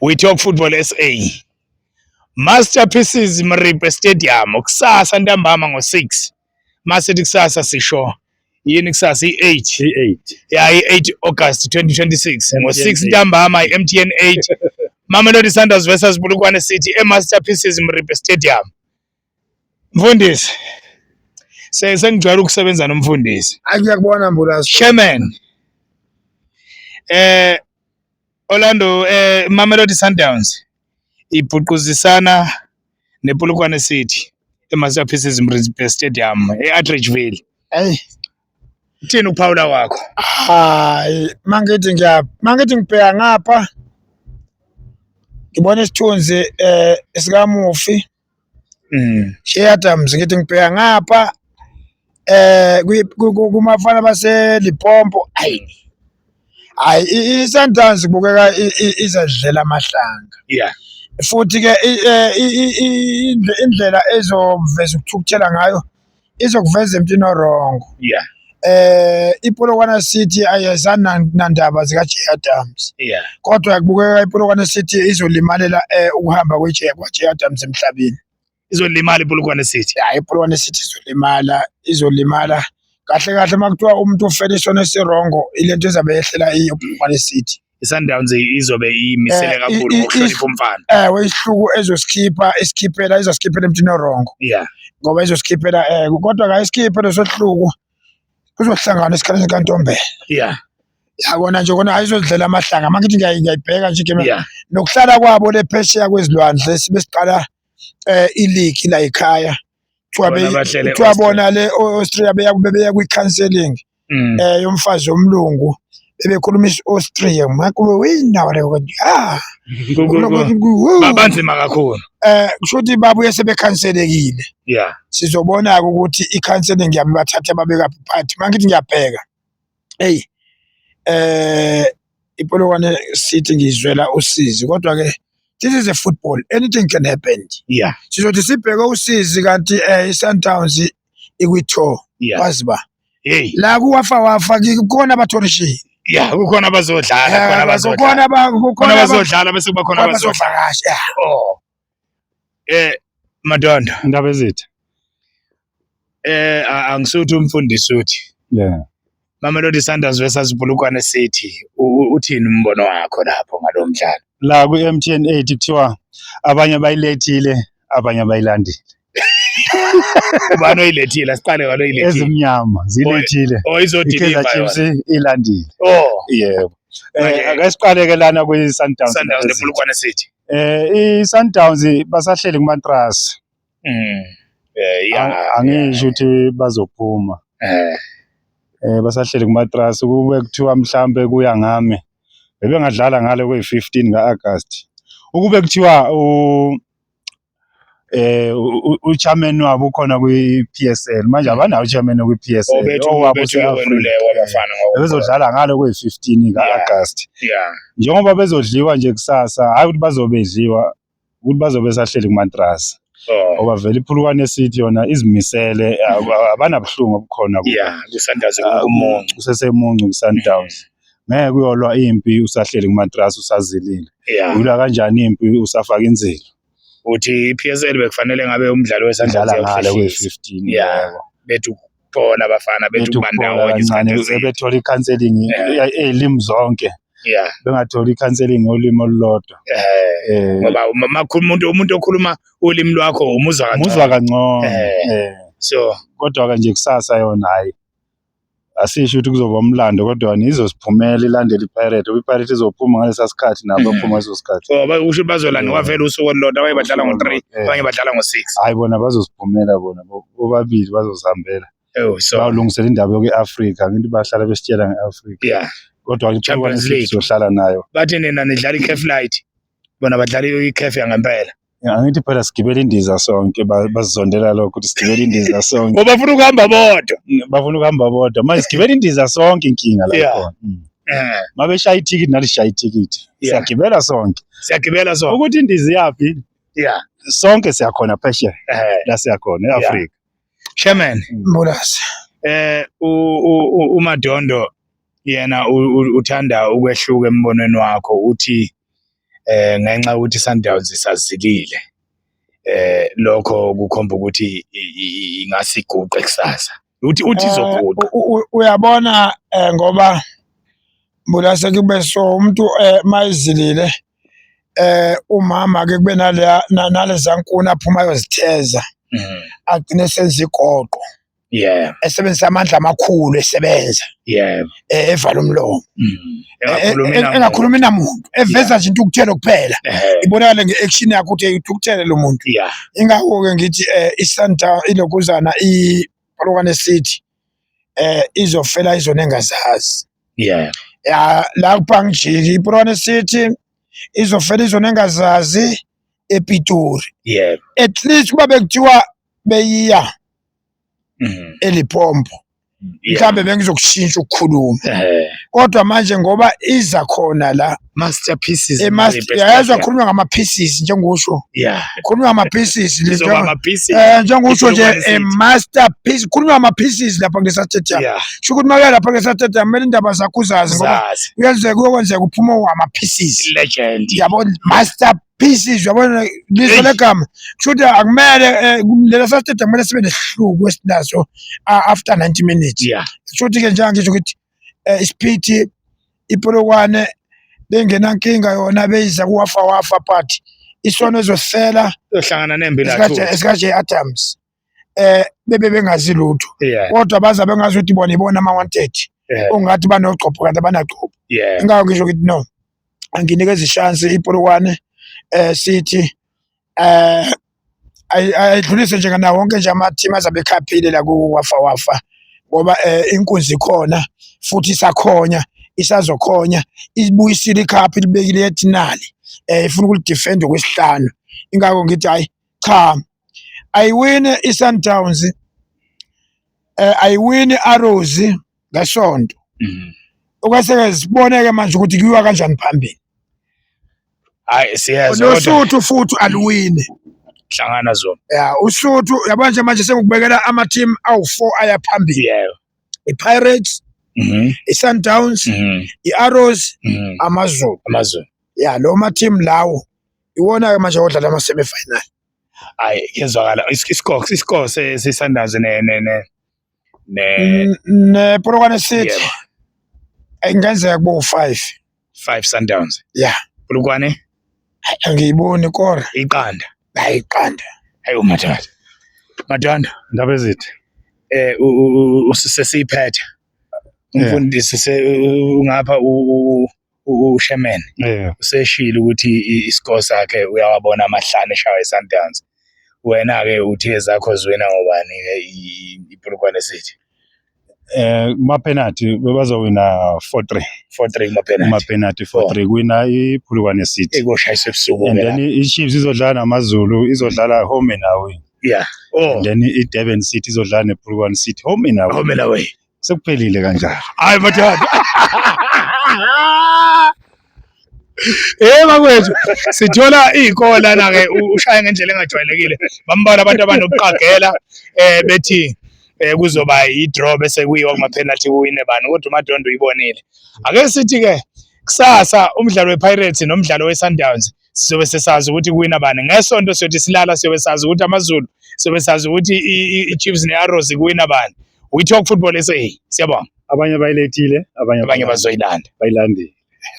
We Talk Football SA. Masterpieces Moripe Stadium kusasa ntambama ngo-6. Masithi kusasa sisho yini kusasa? I-8. I-8. Ya, i-8 August 2026 ngo-6 MTN ntambama, i-MTN 8, Mamelodi Sundowns versus Polokwane City e-Masterpieces Moripe Stadium. Mfundisi, sengijwayele ukusebenza nomfundisi. Hayi, ngiyakubona, Mbulazi. Chairman, Orlando Mamelodi Sundowns ibhuquzisana nePolokwane City eMasterpieces Moripe Stadium eAtteridgeville. Hey. Uthini ukuphawula kwakho? Hayi, mangithi ngibheka ngapha, ngibona isithunzi sikamufi Che Adams. Ngithi ngibheka ngapha kumafana base Limpopo, ayi hayi, i-Sundowns kubukeka izadlela amahlanga. Futhi ke indlela ezoveza ukuthukuthela ngayo izokuveza emntwini o-wrong. IPolokwane City ayizana nandaba zika Che Adams. Kodwa kubukeka iPolokwane City izolimalela ukuhamba kwe kwa Che Adams emhlabeni. Izolimala iPolokwane City. Ya, iPolokwane City izolimala, izolimala. Kahle kahle, makuthiwa umuntu ufela isono esi-wrong, ilento ezabe yehlela iPolokwane City. I-Sundowns izobe imisele kakhulu ngokuhlonipha umfana. Ewe, isihluku ezosikhipha isikhiphela izosikhiphela emntwini o-wrong. Ngoba izosikhiphela kodwa kayisikhiphe leso sihluku, kuzohlangana esikhaleni sikaNtombela. Yabona nje kona ayizodlela amahlanga. Mangithi ngiyayibheka nje igame nokuhlala kwabo le phesheya kwezilwandle, sibe siqala i-league la ekhaya. Kuthiwa Bona bahlele kuthiwa e-Austria. Bona le Austria beya bebeya kwi-counselling yomfazi womlungu, bebekhuluma isi-Austria makube windawo leyo, ah. Banzima kakhulu. Kusho ukuthi babuye sebekhanselekile. Sizobona-ke ukuthi i-counselling yabo bathathe babekaphi, but mangithi ngiyabheka, hey, iPolokwane City ngizwela usizi, kodwa ke this is a football, anything can happen. Sizothi sibheke usizi kanti i-Sundowns ikwi-tour. Wazi ba la kuWafa Wafa kukhona abathorishile. Yeah, kukhona abazodlala, khona abazodlala. Kukhona Khona kukhona abazodlala bese kuba khona abazodlala. abazovakasha, yeah. Oh. Madondo, Indaba ezithi. Angisuthi umfundisi uthi. Mamelodi Sundowns versus Polokwane City. Uthini umbono wakho lapho ngalo mdlalo? La ku-MTN 8 kuthiwa abanye bayilethile, abanye bayilandile. Ubani oyilethile? Asiqale ngalo oyilethile. Ezimnyama zilethile. Oh, iKaizer izodeliver Chiefs yona. ilandile. Oh, Yebo. Manje- Ake siqale ke lana kwi-Sundowns. Sundowns nePolokwane City. I-Sundowns basahleli kumatrasi. Yeah. Angisho ukuthi bazophuma. Basahleli kumatrasi, kube kuthiwa mhlambe kuya ngami, bebengadlala ngale kwe-15 ka-August. Ukube kuthiwa u-chairman wabo ukhona kwi-PSL, manje abanawo u-chairman kwi-PSL. Obethu owabo bethu use-Afrika. wenu abafana ngoba Bebezodlala ngale kwe-15 ka-August. Njengoba bezodliwa nje kusasa, hayi ukuthi bazobedliwa, ukuthi bazobe sahleli kumatrasi. Ngoba vele iPolokwane City yona izimisele, abanabuhlungu obukhona kubo. Yeah, kuSundowns Ah, kumuncu. Kusesemuncu ku-Sundowns. Ngeke uyolwa impi usahleli kumatrasi, usazilile. Uyilwa kanjani impi usafaka inzilo? Uthi i-PSL bekufanele ngabe umdlalo we-Sundowns Idlala ngale uyawuhlehlisa. kwe-15. Yeah. Bethu kuphola abafana bethu, Bethu kuba kuphola ndawonye kancane, isikhathi eside. bethola i-counselling ey'limi zonke. Bengatholi i-counselling ngolimi olulodwa. Ngoba uma umuntu okhuluma ulimi lwakho umuzwa kangcono. Umuzwa kangcono. So kodwa ke nje kusasa yona hayi, asisho ukuthi kuzoba umlando, kodwa nizosiphumela ilandele iPirate, ngoba iPirate izophuma ngalesa sikhathi, nabo baphuma ngaleso sikhathi. Oh, usho bazolanda ngoba vele usuku olulodwa, abanye badlala ngo-3, abanye badlala ngo-6. Hayi, bona bazosiphumela, bona bobabili bazosihambela. Oh, so bawulungisela indaba yoku-Afrika, ngithi bahlala besitshela nge-Afrika. Kodwa ke Champions iPolokwane League. sizohlala nayo. Bathi nina nidlala i-CAF Light, bona badlala i-CAF yangempela. Angithi phela sigibela indiza sonke, basizondela lokho ukuthi sigibela indiza sonke. Ngoba bafuna ukuhamba bodwa. Bafuna ukuhamba bodwa. Manje sigibela indiza sonke, inkinga la khona. Mabeshaya ithikithi, nathi sishaya ithikithi. Siyagibela sonke. Siyagibela sonke. Ukuthi indiza iyaphi? Sonke siyakhona phesheya. La siyakhona e-Afrika. Chairman. Mbulasi. uMadondo yena uthanda ukwehluka embonweni wakho, uthi Ngenxa yokuthi Sundowns isazilile, lokho kukhomba ukuthi ingase iguqe kusasa, uthi izoguqa. Uyabona, ngoba mbulase kube so umuntu mayizilile, umama ke kube naleya naleza nkuni aphuma ayozitheza, agcine senza igoqo, esebenzisa amandla amakhulu, esebenza, evala umlomo, engakhulumi namuntu, eveza nje intukuthelo kuphela, ibonakale nge-action yakhe ukuthi uthukuthele lo muntu. Ingakho-ke ngithi i-Sundowns, ilokuzana iPolokwane City, izofela izona engazazi. Ya, la kupangijiki iPolokwane City izofela izona engazazi ePitori. At least kuba bekuthiwa beyiya eLipompo, mhlambe bengizokushintsha ukukhuluma, kodwa manje ngoba iza khona la masterpieces. Yayezwa, khulunywa ngama-pieces, njengosho, khulunywa ngama-pieces. Izoba ama-pieces. Njengosho nje, iPolokwane a City. Masterpiece, khulunywa ngama-pieces lapha kulesa stadium. Sho ukuthi uma uya lapha kulesa stadium, kumele indaba zakho uzazi, ngoba zazi kuyenzeka, kuyokwenzeka uphume wama-pieces. Legend. Yabo, masterpieces, uyabona liso Eish. legama, kusho ukuthi akumele, lela stadium kumele sibe nesihluku esinaso after 90 minutes. Kusho ukuthi-ke, njengangisho ukuthi isiphithi iPolokwane bengenankinga yona, beyiza kuwafa wafa, but isono ezosifela Uyohlangana nembila. Esika-J Adams, bebe bengazi lutho, kodwa baza bengazi ukuthi bona ibona ama-wanted, ungathi banogcobho kanti abanagcobho. Ingakho ngisho ukuthi no, anginikeza ishansi iPolokwane City, ayidlulise njenganawo wonke nje ama-team azabe ekhaphile la kuwafa wafa, ngoba inkunzi ikhona futhi isakhonya, isazokhonya, ibuyisile ikhaphi, ilibekile yethi nali, ifuna ukulidefend okwesihlanu. Ingakho ngithi hayi cha, ayiwine i-Sundowns, ayiwini Arrows ngesonto, okwase siboneke manje ukuthi kuyiwa kanjani phambili. Hayi, siyezwa, kodwa Nosuthu futhi aluwine. Hlangana zona. Ya, uSuthu, yabona nje manje sengikubekela ama-team awu-4 aya phambili: i-Pirates, i-Sundowns, i-Arrows, AmaZulu. AmaZulu. Ya, lo ma-team lawo iwona-ke manje odlala ama-semi-final. Hayi, kuyezwakala. Iscore se-Sundowns ne NePolokwane City, ingenzeka kube u-5. 5 Sundowns. Ya. Polokwane? Angiyiboni kora. Iqanda. Hayi, iqanda. Hayi, umathanda Madonda. Indaba ezithi usesiyiphethe, umfundisi, ungapha uSherman useshilo ukuthi iscore sakhe uyawabona amahlanu eshawa iSundowns. Wena-ke uthi ezakho ziwina ngobani-ke iPolokwane City? Kuma penalty bebazowina 4-3. 4-3 kuma penalty? Kuma penalty 4-3 kuwina iPolokwane City. Ikoshayiswa ebusuku. And then i-Chiefs izodlala namaZulu, izodlala home and away. Oh. And then i-Durban City izodlala nePolokwane City, home and away. Home and away. Sekuphelile kanjalo. Hayi madoda. Bakwethu, sithola iy'kola la-ke, ushaya ngendlela engajwayelekile. Bambalwa abantu abanokuqagela, bethi kuzoba i-draw bese kuyiwa kuma-penalty, kuwine bani, kodwa uMadondo uyibonile. Ake sithi-ke kusasa umdlalo we-Pirates nomdlalo we-Sundowns, sizobe sesazi ukuthi kuwina bani. Ngesonto siyothi silala siyobe sazi ukuthi AmaZulu, siyobe sazi ukuthi i-Chiefs ne-Arrows kuwina bani. We Talk Football SA. Siyabonga. Abanye bayilethile, abanye abanye bazoyilanda. Bayilandile.